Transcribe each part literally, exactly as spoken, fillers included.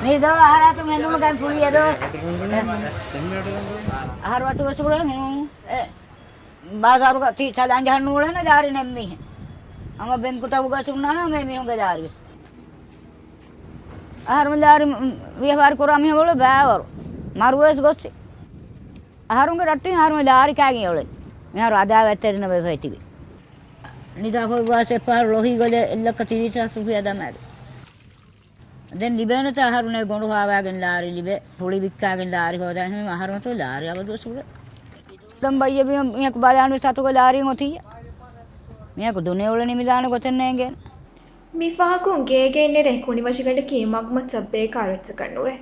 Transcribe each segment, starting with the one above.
މި ދޯ އަހަރާތު ހެނދުނުގަ ފުޅިއެދޯ. އަހަރު ވަތުގަސް ހުޅެ ހުން. އެ، ބާޒާރުގަ ތީ ޗަލަންޖަހަން ނޫޅެން ދާރި ނެއްމީހެއް. ހަމަ ބެންކުތަކުގަސް ހުންނާނެ ހަމަ މީހުންގެ ދާރިވެސް. އަހަރު ލާރި ވިޔަފާރި ކުރާ މީހުން ބައިވަރު. މަރުވެސް ގޮސް. އަހަރުންގެ ރައްޓެއް އަހަރުމެ ލާރި ކާގެން އޮޅެން. މިހާރު އަދާވަތްތެރިނަމަ ވެފައިތިބި. ނިދާފައި ވާސް އެއްފަހަރު ލޮހީ ގޮލެ އެއްލައްކަ ތިރީސް ހާސް ރުފިޔާ ދަމާދި. ދެން ލިބޭނެތަ އަހަރުނޭ ގޮނޑު ހާވާގެން ލާރި ލިބޭ. ފުޅި ވިއްކާގެން ލާރި ހޯދާ ހެމެ އަހަރުމަތު ލާރި އަބަދުވެސް ހުޅެ. ދަން ބައްޔެ މި-، މިޔަކު ބަލާނު ސަތުގެ ލާރި އޮތިއްޔާ. މިޔަކު ދުނި އުޅެނީ މިލާނު ގޮތެއް ނޭނގޭނެ. މި ފަހަކު ގޭގެއިން ނެރޭ ކުނިވަށިގަނޑަކީ މަގުމައްޗަށް ބޭކާރު އެއްޗަކަށް ނުވޭ.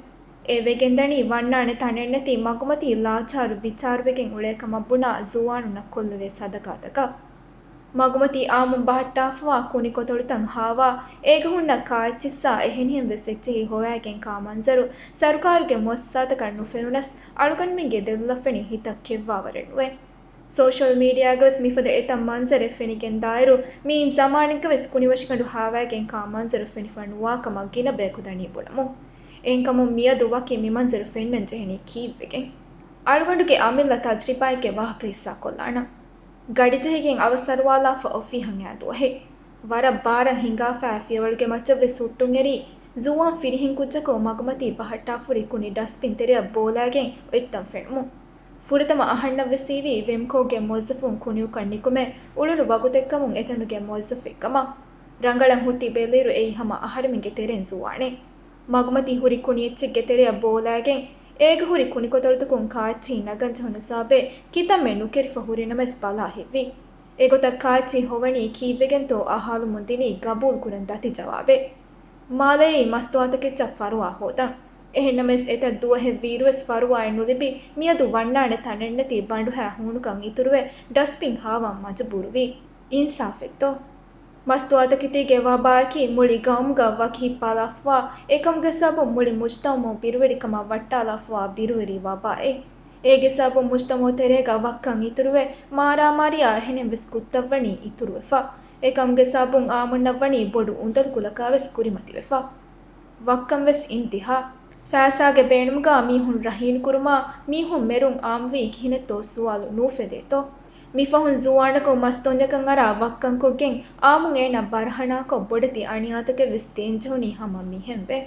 އެ ވެގެންދަނީ ވަންނާނެ ތަނެއްނެތި މަގުމަތީ ލާޗާރު ބިޗާރުވެގެން އުޅޭ ކަމަށް ބުނާ ޒުވާނުންނަށް ކޮށްލެވޭ ސަދަގާތަކަށް. މަގުމަތީ އާއްމުން ބަހައްޓާފަވާ ކުނި ކޮތަޅުތައް ހާވާ، އޭގަ ހުންނަ ކާއެއްޗިއްސާ އެހެނިހެން ވެސް އެއްޗެހި ހޮވާގެން ކާ މަންޒަރު ސަރުކާރުގެ މުއައްސަސާތަކަށް ނުފެނުނަސް، އަޅުގަނޑުމެންގެ ދެލޮލަށް ފެނި ހިތަށް ކެއްވާވަރެއް ނުވޭ. ސޯޝަލް މީޑިއާގަވެސް މިފަދަ އެތައް މަންޒަރެއް ފެނިގެންދާއިރު، މިއިން ޒަމާނެއްގަވެސް ކުނިވަށިގަނޑު ހާވާގެން ކާ މަންޒަރު ފެނިފަ ނުވާ ކަމަށް ގިނަ ބަޔަކު ދަނީ ބުނަމުން. އެހެންކަމުން މިއަދު ވަކި މި މަންޒަރު ފެންނަން ޖެހެނީ ކީއްވެގެން؟ އަޅުގަނޑުގެ އަމިއްލަ ތަޖްރިބާއެއްގެ ވާހަކަ ހިއްސާކޮށްލާނަން. ގަޑިޖެހިގެން އަވަސްއަރުވާލާފަ އޮފީހަށް އައި ދުވަހެއް. ވަރަށް ބާރަށް ހިނގާފައި ފިޔަވަޅުގެ މައްޗަށްވެސް ހުއްޓުންއެރީ، ޒުވާން ފިރިހެންކުއްޖަކު މަގުމަތީ ބަހައްޓާފަ ހުރި ކުނި ޑަސްބިން ތެރެއަށް ބޯލާގެން އޮތްތަން ފެނުމުން. ފުރަތަމަ އަހަންނަށްވެސް ހީވީ ވެމްކޯގެ މުވައްޒަފުން ކުނިއުކަން ނިކުމެ އުޅުނު ވަގުތެއްކަމުން އެތަނުގެ މުވައްޒަފެއްކަމަށް. ރަނގަޅަށް ހުއްޓި ބެލިއިރު އެއީ ހަމަ އަހަރެމެންގެ ތެރޭން ޒުވާނެއް. މަގުމަތީ ހުރި ކުނިއެއްޗެއްގެ ތެރެއަށް ބޯލާގެން އޭގަ ހުރި ކުނިކޮތަޅުތަކުން ކާއެއްޗިހި ނަގަންޖެހުނު ސަބަބެއް ކިތަންމެ ނުކެރިފަ ހުރިނަމަވެސް ބަލާ ހިތްވި. އެގޮތަށް ކާއެއްޗިހި ހޮވަނީ ކީއްވެގެންތޯ އަހާލުމުން ދިނީ ގަބޫލުކުރަން ދަތި ޖަވާބެއް. މާލެއީ މަސްތުވާތަކެއްޗަށް ފަރުވާ ހޯދަން. އެހެންނަމަވެސް އެތައް ދުވަހެއް ވީއިރުވެސް ފަރުވާއެއް ނުލިބި، މިއަދު ވަންނާނެ ތަނެއްނެތި ބަނޑުހައި ހޫނުކަން އިތުރުވެ، ޑަސްބިން ހާވަން މަޖުބޫރުވީ. އިންސާފެއްތޯ؟ މަސްތުވާތަކެތީގެ ވަބާއަކީ މުޅި ގައުމުގަ ވަކި ހިއްޕާލާފަވާ، އެކަމުގެ ސަބަބުން މުޅި މުޖްތަމައު ބިރުވެރިކަމަށް ވައްޓާލާފަވާ ބިރުވެރި ވަބާއެއް. އޭގެ ސަބަބުން މުޖްތަމައު ތެރޭގަ ވައްކަން އިތުރުވެ، މާރާމާރިއާ އެހެނެއްވެސް ކުށްތައްވަނީ އިތުރުވެފަ. އެކަމުގެ ސަބަބުން އާއްމުންނަށްވަނީ ބޮޑު އުނދަލުކުލަކާވެސް ކުރިމަތިވެފަ. ވައްކަންވެސް އިންތިހާ. ފައިސާގެ ބޭނުމުގަ މީހުން ރަހީނުކުރުމާ، މީހުން މެރުން އާއްމުވީ ކިހިނެއްތޯ ސުވާލު ނޫފެދޭތޯ؟ މިފަހުން ޒުވާނަކު މަސްދޮންޏަކަށް އަރާ ވައްކަންކޮށްގެން އާއްމުން އޭނާ ބަރަހަނާކޮށް ބޮޑެތި އަނިޔާތަކެއްވެސް ދޭންޖެހުނީ ހަމަ މިހެންވެ.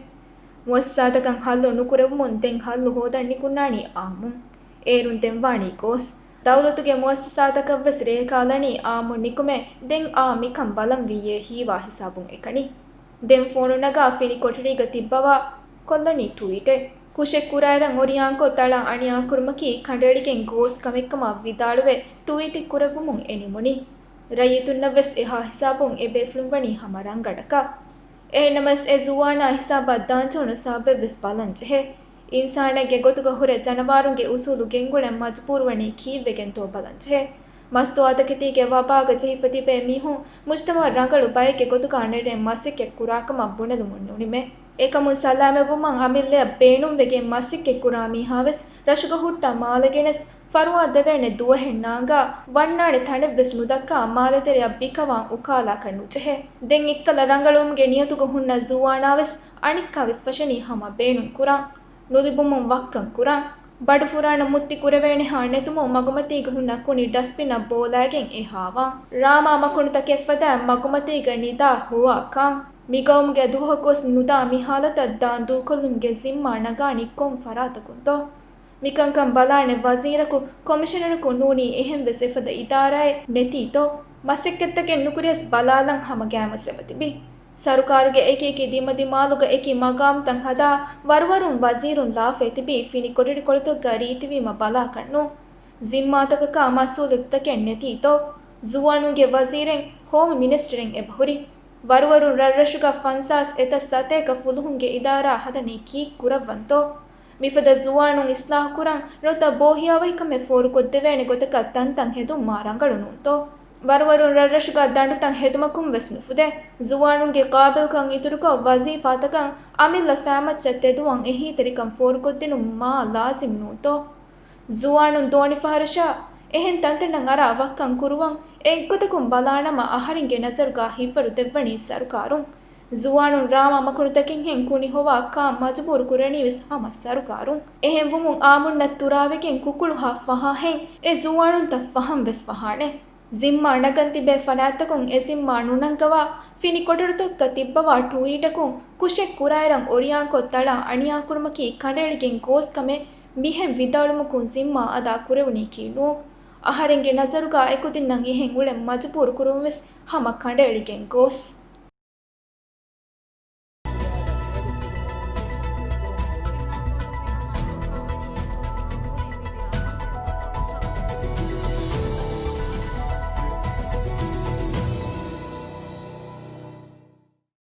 މުއައްސަސާތަކަށް ހައްލު ނުކުރެވުމުން ދެން ހައްލު ހޯދަން ނިކުންނާނީ އާއްމުން. އޭރުން ދެންވާނީ ގޯސް. ދައުލަތުގެ މުއައްސަސާތަކަށްވެސް ރޭކާލަނީ އާއްމުން ނިކުމެ ދެން އާ މިކަން ބަލަން ވިއްޔޭ ހީވާ ހިސާބުން އެކަނި. ދެން ފޯނު ނަގާ ފިނި ކޮޓަރީގަ ތިއްބަވާ ކޮށްލަނީ ޓުވީޓެއް. ކުށެއް ކުރާއިރަށް އޮރިޔާންކޮށް ތަޅާ އަނިޔާ ކުރުމަކީ ކަނޑައެޅިގެން ގޯސް ކަމެއްކަމަށް ވިދާޅުވެ ޓުވީޓެއް ކުރެއްވުމުން އެ ނިމުނީ. ރައްޔިތުންނަށްވެސް އެހާ ހިސާބުން އެ ބޭފުޅުން ވަނީ ހަމަ ރަނގަޅަކަށް. އެހެންނަމަވެސް އެ ޒުވާނާ ހިސާބަށް ދާންޖެހުނު ސަބަބެއްވެސް ބަލަން ޖެހޭ. އިންސާނެއްގެ ގޮތުގަ ހުރެ ޖަނަވާރުންގެ އުސޫލު ގެންގުޅެން މަޖުބޫރުވަނީ ކީއްވެގެންތޯ ބަލަންޖެހޭ. މަސްތުވާތަކެތީގެ ވަބާގަ ޖެހިފަ ތިބޭ މީހުން މުޖްތަމައަށް ރަނގަޅު ބައެއްގެ ގޮތުގަ ނެރެން މަސައްކަތް ކުރާކަމަށް ބުނެލުމުން ނުނިމޭ. އެކަމުން ސަލާމަތްވުމަށް އަމިއްލައަށް ބޭނުންވެގެން މަސައްކަތް ކުރާ މީހާވެސް ރަށުގަ ހުއްޓާ މާލެ ގެނެސް ފަރުވާ ދެވޭނެ ދުވަހެއް ނާނގާ ވަންނާނެ ތަނެއްވެސް ނުދައްކާ މާލެތެރެއަށް ބިކަވާން އުކާލާކަށް ނުޖެހޭ. ދެން އެއްކަލަ ރަނގަޅުވުމުގެ ނިޔަތުގަ ހުންނަ ޒުވާނާވެސް އަނެއްކާވެސް ފަށަނީ ހަމަ ބޭނުން ކުރަން. ނުލިބުމުން ވައްކަން ކުރަން. ބަޑުފުރާނަ މުއްތި ކުރެވޭނެހާ ނެތުމުން މަގުމަތީގަ ހުންނަ ކުނި ޑަސްބިނަށް ބޯލާގެން އެ ހާވާން. ރާމާ މަކުނުތަކެއްފަދައިން މަގުމަތީގަ ނިދާ ހޮވާ ކާން. މިގައުމުގެ ދުވަހަކުވެސް ނުދާ މި ހާލަތަށް ދާން ދޫކޮށްލުމުގެ ޒިންމާ ނަގާނީ ކޮން ފަރާތަކުންތޯ؟ މިކަންކަން ބަލާނެ ވަޒީރަކު، ކޮމިޝަނަރަކު ނޫނީ އެހެންވެސް އެފަދަ އިދާރާއެއް ނެތީތޯ؟ މަސައްކަތްތަކެއް ނުކުރިޔަސް ބަލާލަން ހަމަ ގައިމުވެސް އެބަތިބި. ސަރުކާރުގެ އެކި އެކި ދިމަދިމާލުގަ އެކި މަގާމުތައް ހަދާ ވަރުވަރުން ވަޒީރުން ލާފައި ތިބީ ފިނި ކޮޓަރިކޮޅުތަކުގަ ރީތިވީމަ ބަލާކަށްނޫން. ޒިންމާތަކަކާ މަސްއޫލިއްޔަތުތަކެއް ނެތީތޯ؟ ޒުވާނުންގެ ވަޒީރެއް، ހޯމް މިނިސްޓަރެއް އެބަހުރި. ވަރުވަރުން ރަށްރަށުގަ ފަންސާސް އެތައް ސަތޭކަ ފުލުހުންގެ އިދާރާ ހަދަނީ ކީއްކުރައްވަންތޯ؟ މިފަދަ ޒުވާނުން އިސްލާހުކުރަން ނުވަތަ ބޯހިޔާވަހިކަމެއް ފޯރުކޮށްދެވޭނެ ގޮތަކަށް ތަންތަން ހެދުން މާ ރަނގަޅު ނޫންތޯ؟ ވަރުވަރުން ރަށްރަށުގަ ދަނޑުތައް ހެދުމަކުން ވެސް ނުފުދޭ. ޒުވާނުންގެ ޤާބިލްކަން އިތުރުކޮށް، ވަޒީފާތަކަށް އަމިއްލަ ފައިމައްޗަށް ތެދުވަން އެހީތެރިކަން ފޯރުކޮށްދިނުން މާ ލާޒިމް ނޫންތޯ؟ ޒުވާނުން ދޯނި ފަހަރަށާ އެހެން ތަންތަނަށް އަރާ ވައްކަން ކުރުވަން އެއްގޮތަކުން ބަލާނަމަ، އަހަރެންގެ ނަޒަރުގަ ހިތްވަރު ދެއްވަނީ ސަރުކާރުން. ޒުވާނުން ރާމާ މަކުނުތަކެއްހެން ކުނި ހޮވާ ކާ މަޖުބޫރު ކުރަނީވެސް ހަމަ ސަރުކާރުން. އެހެންވުމުން އާމުންނަށް ތުރާވެގެން ކުކުޅު ހާފަހާހެން އެ ޒުވާނުންތައް ފަހަން ވެސް ފަހާނެ. ޒިންމާ ނަގަން ތިބޭ ފަރާތްތަކުން އެ ޒިންމާ ނުނަންގަވާ ފިނި ކޮޓަރުތަކަށް ތިއްބަވާ ޓުވީޓަކުން ކުށެއް ކުރާއިރަށް އޮރިޔާންކޮށް ތަޅާ އަނިޔާކުރުމަކީ ކަނޑައެޅިގެން ގޯސް ކަމެއް މިހެން ވިދާޅުމަކުން ޒިންމާ އަދާ ކުރެވުނީކީ ނޫން. އަހަރެންގެ ނަޒަރުގަ އެކުދިންނަށް އެހެން އުޅެން މަޖުބޫރު ކުރުން ވެސް ހަމަ ކަނޑައެޅިގެން ގޯސް.